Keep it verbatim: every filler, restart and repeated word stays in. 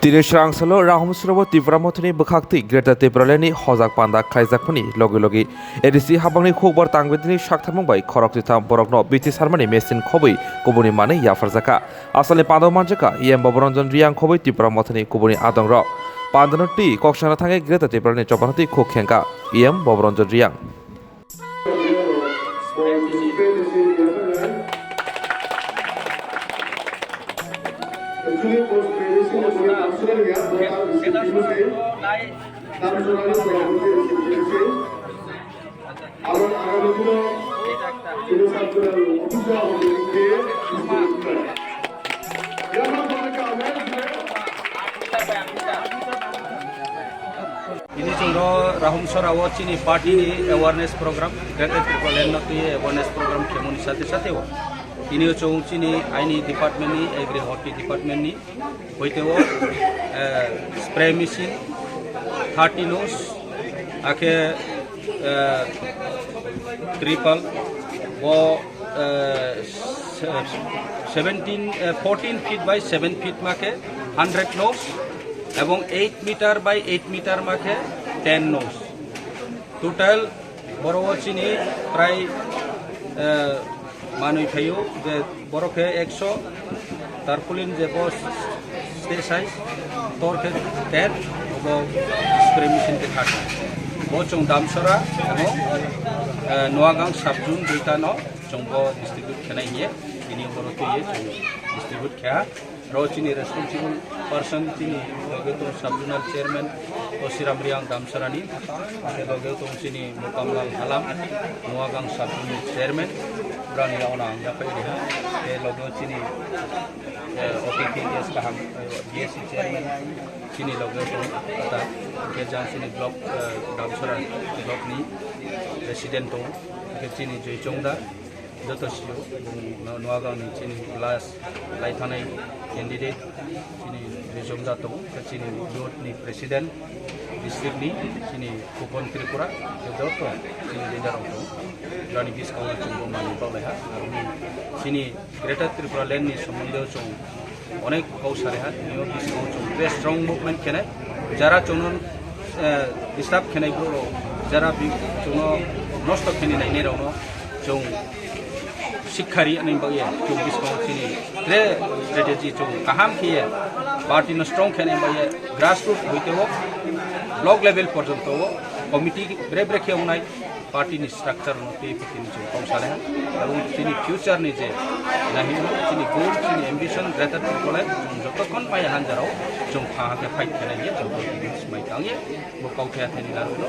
Tini swrang salo Rahum Srabo Tipra Mothani bwkhaktwi Greater Tipraland ni hojak panda khlaijakmani logi logi A D C habangni hukbar tangbidini saktharmung bai khorok sitham borokno bithi sarmani machine khobwi kubuni manwi yapharjakha. Asalni panda manjakha E M Boboranjan Riyang khobwi Tipra Mothani kubuni adongrok. Pandano twi kok sana thangwi Greater Tipraland ni chopathatwi khuk khengkha E M Boboranjan Riyang. Tini chwng ro Rahum Sora o chini party ni awareness program, Greater Tipraland no twi awareness program khemoni sate sate o tini o chwng chini aini department ni, agri horti department ni, hoite o, eh, spray machine thirty nos, akhe, eh, triple, bo, eh, se-, seventeen, eh, fourteen feet by seven feet makhe hundred nos, ebong eight meter by eight meter makhe ten nos. Total boro o chini prai, eh, manwi phaio je boro khe ekso, tarpaulin je bo stay size, tor khe ten, obo spray machine khe thirty. Bo chwng Damsora abo, eh, Noagang subzone duita no chwng bo distribute khenai hiye, tini boro twiye chwng distribute khe ha. Ro chini responsible person chini loge tong sub zonal chairman Kosiram Riang Damsarani, ake loge tong chini Mukamlal Halam, Noagang sub zonal chairman, brani yaona ang yapai deha, ke loge chini, eh, O T P S kaham, eh, B S C chairman, chini loge tong ata, ke jang chini block, eh, Damsara block ni president tong, ke chini Joy Chongda, joto sio, bung no-, Noagang ni chini last lai thanai candidate, chini Rijom da tongo, khe chini youth ni president, district ni, chini Khupon Tripura, khe joto chini leader rok tongo. Jani buskang o chwng bo manwi bablai ha, aro ni chini Greater Tripura Land ni somondo chwng onek kok sari ha, tini o biskango chwng tre strong movement khenai, jara chwngno, eh, disturb khenai borok rok, jara bi-, chwngno nosto khenai nainai rokno chwng sikha ri ani bagwi chwng biskango chini tre strategy chwng kaham khiye party no strong khenai bagwi grassroot hoite o block level porjonto o committee bre bre khe wngnai. Party ni structure no tei tini chwng kok sale ha. Tabuk chini future ni je nahi chini goal, chini ambition Greater Tipraland chwng jotokhon maya hanjarao chwng pha ha khe fight khe nai chwng mai tang ye bo kok khe thani laro no.